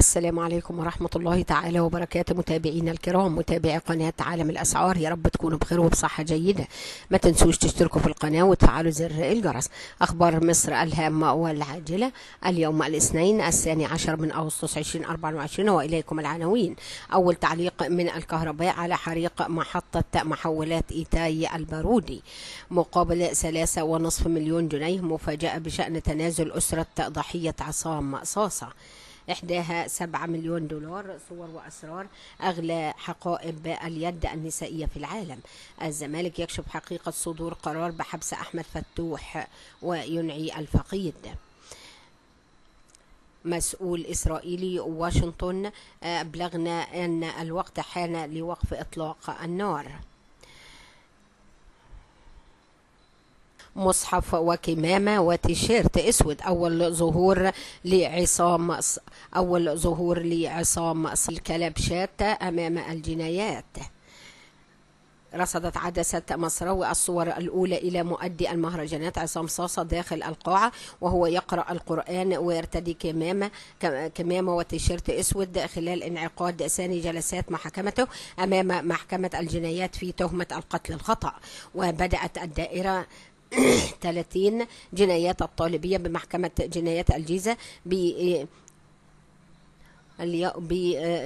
السلام عليكم ورحمة الله تعالى وبركاته. متابعينا الكرام، متابعي قناة عالم الأسعار، يا رب تكونوا بخير وبصحة جيدة. ما تنسوش تشتركوا في القناة وتفعلوا زر الجرس. أخبار مصر الهامة والعاجلة اليوم الاثنين 12 أغسطس 2024، وإليكم العناوين. أول تعليق من الكهرباء على حريق محطة محولات إيتاي البارودي مقابل 3.5 مليون جنيه مفاجأة بشأن تنازل أسرة ضحية عصام صاصة، إحداها 7 مليون دولار. صور وأسرار أغلى حقائب اليد النسائية في العالم. الزمالك يكشف حقيقة صدور قرار بحبس أحمد فتوح وينعي الفقيد. مسؤول إسرائيلي واشنطن أبلغنا أن الوقت حان لوقف إطلاق النار. مصحف وكمامة وتيشيرت اسود، اول ظهور لعصام الكلبشات امام الجنايات. رصدت عدسة مصراوي الصور الأولى إلى مؤدي المهرجانات عصام صاصة داخل القاعة وهو يقرأ القرآن ويرتدي كمامة وتيشيرت أسود خلال انعقاد ثاني جلسات محاكمته أمام محكمة الجنايات في تهمة القتل الخطأ. وبدأت الدائرة 30 جنايات الطالبية بمحكمة جنايات الجيزة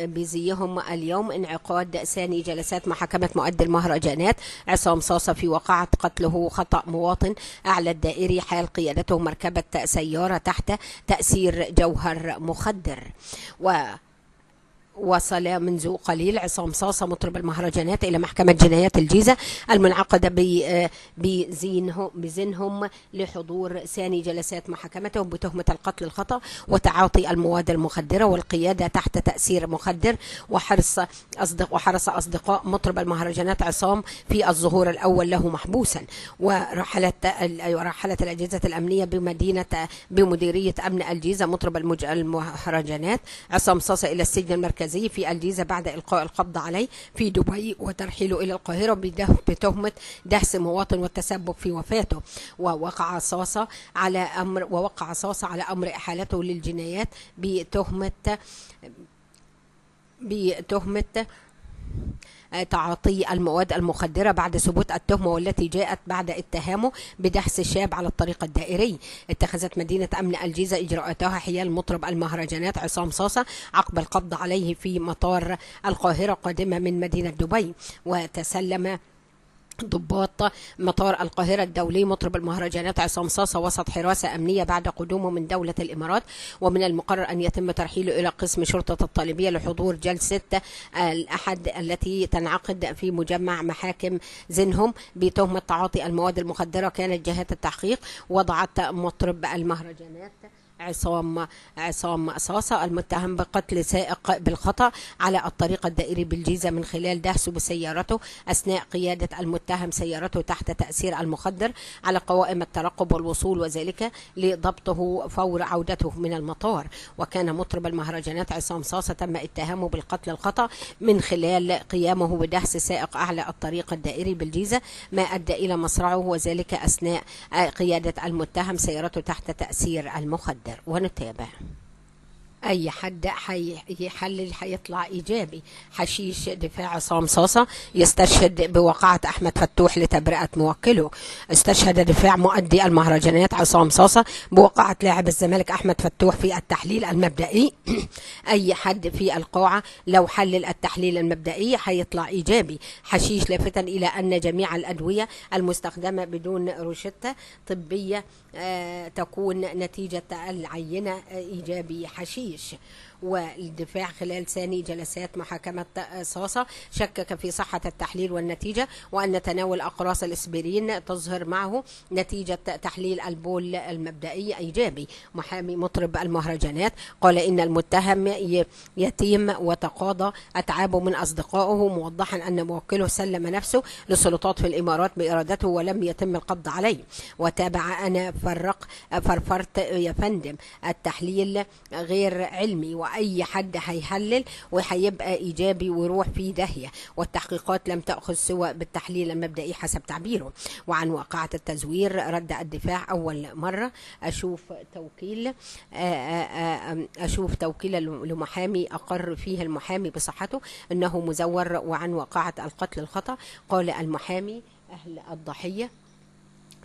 بزيهم اليوم انعقاد ثاني جلسات محاكمة مؤدي المهرجانات عصام صاصة في وقعة قتله خطأ مواطن أعلى الدائري حال قيادته مركبة سيارة تحت تأثير جوهر مخدر. وصل منذ قليل عصام صاصة مطرب المهرجانات إلى محكمة جنايات الجيزة المنعقدة بزينهم لحضور ثاني جلسات محاكمتهم بتهمة القتل الخطأ وتعاطي المواد المخدرة والقيادة تحت تأثير مخدر. وحرص أصدقاء مطرب المهرجانات عصام في الظهور الأول له محبوسا. ورحلت الأجهزة الأمنية بمديرية أمن الجيزة مطرب المهرجانات عصام صاصة إلى السجن المركزي في الجيزة بعد إلقاء القبض عليه في دبي وترحيله إلى القاهرة بتهمة دهس مواطن والتسبب في وفاته. ووقع صاصة على أمر إحالته للجنايات بتهمة تعاطي المواد المخدرة بعد ثبوت التهمة، والتي جاءت بعد اتهامه بدهس شاب على الطريق الدائري. اتخذت مدينة أمن الجيزة إجراءاتها حيال مطرب المهرجانات عصام صاصة عقب القبض عليه في مطار القاهرة قادمة من مدينة دبي. وتسلم ضباط مطار القاهرة الدولي مطرب المهرجانات عصام صاصة وسط حراسة أمنية بعد قدومه من دولة الإمارات، ومن المقرر أن يتم ترحيله إلى قسم شرطة الطالبية لحضور جلسة الأحد التي تنعقد في مجمع محاكم زينهم بتهمة تعاطي المواد المخدرة. كانت جهات التحقيق وضعت مطرب المهرجانات عصام صاصة المتهم بقتل سائق بالخطأ على الطريق الدائري بالجيزة من خلال دهسه بسيارته أثناء قيادة المتهم سيارته تحت تأثير المخدر على قوائم الترقب والوصول، وذلك لضبطه فور عودته من المطار. وكان مطرب المهرجانات عصام صاصة تم اتهامه بالقتل الخطأ من خلال قيامه بدهس سائق أعلى الطريق الدائري بالجيزة ما أدى إلى مصرعه، وذلك أثناء قيادة المتهم سيارته تحت تأثير المخدر. ونتابع. أي حد حيحلل حيطلع إيجابي. حشيش دفاع عصام صاصة يستشهد بوقعة أحمد فتوح لتبرئة موكله. استشهد دفاع مؤدي المهرجانات عصام صاصة بوقعة لاعب الزمالك أحمد فتوح في التحليل المبدئي. أي حد في القاعة لو حلل التحليل المبدئي حيطلع إيجابي. حشيش لافتا إلى أن جميع الأدوية المستخدمة بدون روشتة طبية تكون نتيجة العينة إيجابي. حشيش. والدفاع خلال ثاني جلسات محاكمة صاصة شكك في صحة التحليل والنتيجة، وأن تناول أقراص الإسبرين تظهر معه نتيجة تحليل البول المبدئي إيجابي. محامي مطرب المهرجانات قال إن المتهم يتيم وتقاضى أتعابه من أصدقائه، موضحا أن موكله سلم نفسه للسلطات في الإمارات بإرادته ولم يتم القبض عليه. وتابع أنا فرفرت يا فندم التحليل غير علمي، وأي حد هيحلل وهيبقى إيجابي ويروح فيه داهية، والتحقيقات لم تأخذ سوى بالتحليل المبدئي حسب تعبيره. وعن واقعة التزوير رد الدفاع: أول مرة أشوف توكيل لمحامي أقر فيه المحامي بصحته أنه مزور. وعن واقعة القتل الخطأ قال المحامي: أهل الضحية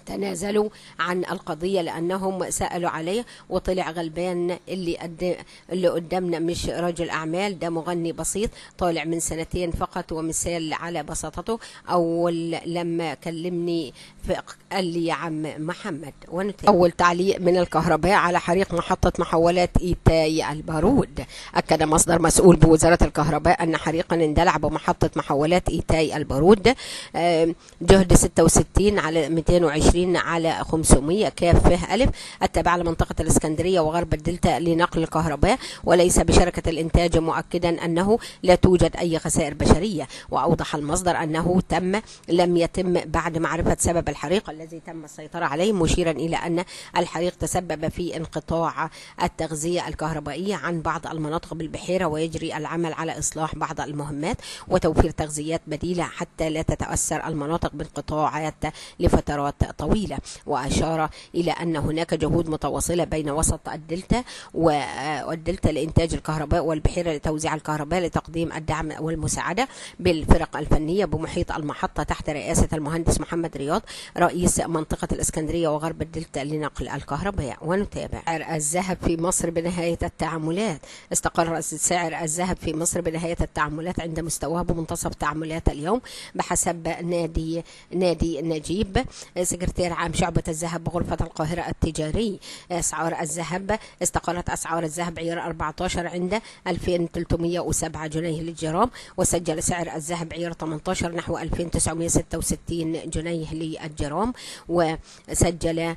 تنازلوا عن القضية لأنهم سألوا عليه، وطلع غلبان. اللي قدامنا مش رجل أعمال، ده مغني بسيط طالع من 2 فقط، ومثال على بساطته. أول لما كلمني قال لي: يا عم محمد. أول تعليق من الكهرباء على حريق محطة محولات إيتاي البارود. أكد مصدر مسؤول بوزارة الكهرباء أن حريقا اندلع بمحطة محولات إيتاي البارود، جهد 66 على 220 على 500 كافه ألف، التابعة لمنطقة الإسكندرية وغرب الدلتا لنقل الكهرباء، وليس بشركة الإنتاج، مؤكدا أنه لا توجد أي خسائر بشرية. وأوضح المصدر أنه لم يتم بعد معرفة سبب الحريق الذي تم السيطرة عليه، مشيرا إلى أن الحريق تسبب في انقطاع التغذية الكهربائية عن بعض المناطق بالبحيرة، ويجري العمل على إصلاح بعض المهمات وتوفير تغذيات بديلة حتى لا تتأثر المناطق بانقطاعات لفترات طويلة. وأشار إلى أن هناك جهود متواصلة بين وسط الدلتا والدلتا لإنتاج الكهرباء والبحيرة لتوزيع الكهرباء لتقديم الدعم والمساعدة بالفرق الفنية بمحيط المحطة تحت رئاسة المهندس محمد رياض رئيس منطقة الإسكندرية وغرب الدلتا لنقل الكهرباء. ونتابع سعر الذهب في مصر بنهاية التعاملات. استقر سعر الذهب في مصر بنهاية التعاملات عند مستواه بمنتصف تعاملات اليوم، بحسب نادي نجيب سكرتير عام شعبة الذهب بغرفة القاهرة التجاري. أسعار الذهب: استقرت أسعار الذهب عيار 14 عند 2307 جنيه للجرام، وسجل سعر الذهب عيار 18 نحو 2966 جنيه للجرام، وسجل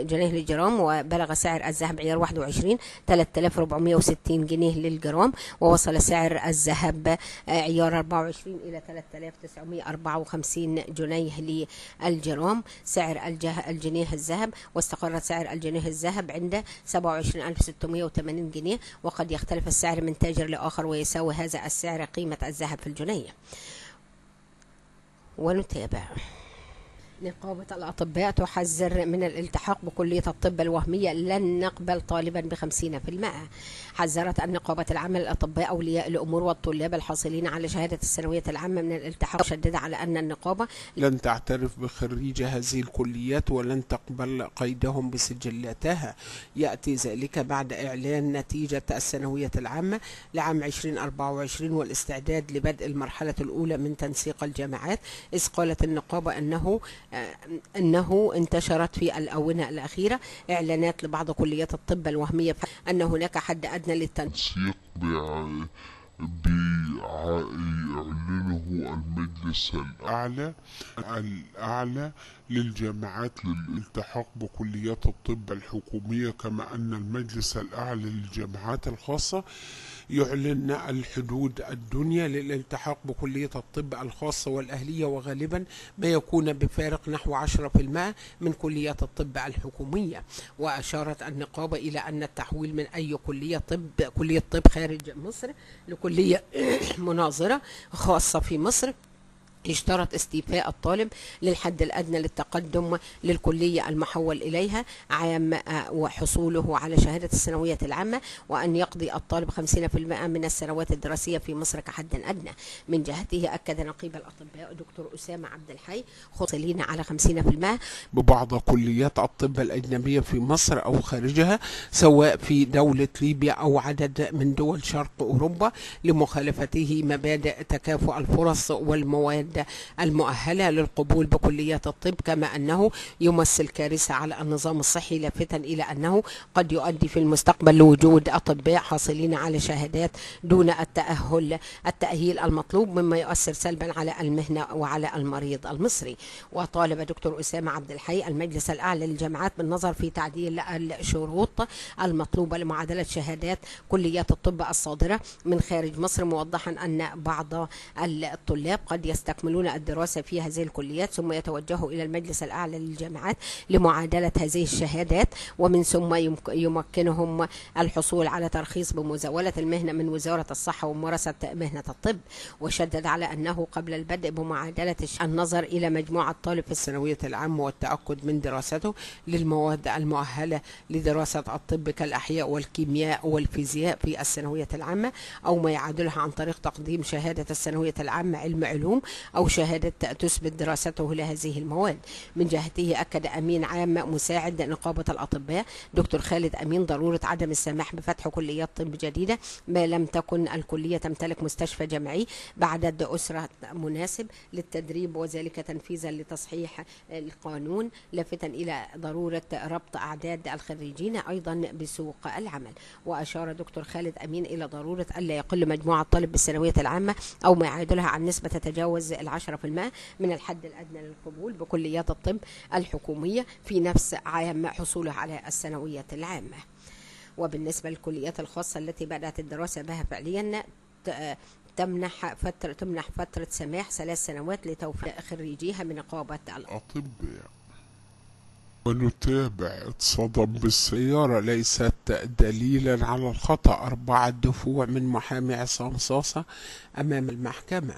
جنيه للجرام. وبلغ سعر الذهب عيار 21 3460 جنيه للجرام، ووصل سعر الذهب عيار 24 إلى 3954 جنيه للجرام سعر الجنيه الذهب. واستقر سعر الجنيه الذهب عند 27680 جنيه، وقد يختلف السعر من تاجر لآخر ويساوي هذا السعر قيمة الذهب في الجنيه. ونتابع. نقابة الأطباء تحذر من الالتحاق بكلية الطب الوهمية: لن نقبل طالبا ب50%. حذرت النقابة العامة للأطباء أولياء الأمور والطلاب الحاصلين على شهادة الثانوية العامة من الالتحاق، شدد على أن النقابة لن تعترف بخريج هذه الكليات ولن تقبل قيدهم بسجلاتها. يأتي ذلك بعد إعلان نتيجة الثانوية العامة لعام 2024 والاستعداد لبدء المرحلة الأولى من تنسيق الجامعات، إذ قالت النقابة أنه انتشرت في الآونة الأخيرة إعلانات لبعض كليات الطب الوهمية أن هناك حد أدنى للتنسيق بيعلنه المجلس الأعلى للجامعات للالتحاق بكليات الطب الحكومية، كما أن المجلس الأعلى للجامعات الخاصة يعلن الحدود الدنيا للالتحاق بكلية الطب الخاصة والأهلية، وغالبا ما يكون بفارق نحو 10% من كليات الطب الحكومية. وأشارت النقابة إلى أن التحويل من أي كلية طب خارج مصر لكلية مناظرة خاصة في مصر يشترط استيفاء الطالب للحد الأدنى للتقدم للكلية المحول إليها عام وحصوله على شهادة الثانوية العامة، وأن يقضي الطالب 50% من السنوات الدراسية في مصر كحد أدنى. من جهته أكد نقيب الأطباء دكتور أسامة عبد الحي حاصلين على 50% ببعض كليات الطب الأجنبية في مصر أو خارجها، سواء في دولة ليبيا أو عدد من دول شرق أوروبا، لمخالفته مبادئ تكافؤ الفرص والمواد المؤهلة للقبول بكليات الطب، كما أنه يمثل كارثة على النظام الصحي، لافتا إلى أنه قد يؤدي في المستقبل لوجود أطباء حاصلين على شهادات دون التأهيل المطلوب، مما يؤثر سلبا على المهنة وعلى المريض المصري. وطالب دكتور أسامة عبد الحي المجلس الأعلى للجامعات بالنظر في تعديل الشروط المطلوبة لمعادلة شهادات كليات الطب الصادرة من خارج مصر، موضحا أن بعض الطلاب قد يستكمل يكملون الدراسة في هذه الكليات ثم يتوجهوا إلى المجلس الأعلى للجامعات لمعادلة هذه الشهادات، ومن ثم يمكنهم الحصول على ترخيص بمزاولة المهنة من وزارة الصحة وممارسة مهنة الطب. وشدد على أنه قبل البدء بمعادلة النظر إلى مجموع الطالب في الثانوية العامة والتأكد من دراسته للمواد المؤهلة لدراسة الطب كالأحياء والكيمياء والفيزياء في الثانوية العامة، أو ما يعادلها عن طريق تقديم شهادة الثانوية العامة علم علوم أو شهادة تثبت دراسته لهذه المواد. من جهته أكد أمين عام مساعد نقابة الأطباء دكتور خالد أمين ضرورة عدم السماح بفتح كليات طب جديدة ما لم تكن الكلية تمتلك مستشفى جامعي بعدد أسرة مناسب للتدريب، وذلك تنفيذا لتصحيح القانون، لافتا إلى ضرورة ربط أعداد الخريجين أيضا بسوق العمل. وأشار دكتور خالد أمين إلى ضرورة ألا يقل مجموع الطالب بالثانوية العامة أو ما يعادلها عن نسبة تتجاوز 10% من الحد الأدنى للقبول بكليات الطب الحكومية في نفس عام حصوله على الثانوية العامة. وبالنسبة للكليات الخاصة التي بدأت الدراسة بها فعليا تمنح فترة سماح 3 سنوات لتوفيق خريجيها من نقابة الأطباء. ونتابع اتصدم بالسيارة ليست دليلا على الخطأ، 4 دفوع من محامي عصام صاصة أمام المحكمة.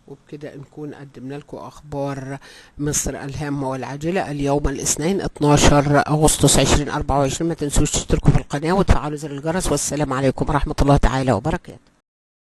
وبكده نكون قدمنا لكم أخبار مصر الهامة والعاجلة اليوم الاثنين 12 أغسطس 2024. ما تنسوش تشتركوا في القناة وتفعلوا زر الجرس، والسلام عليكم ورحمة الله تعالى وبركاته.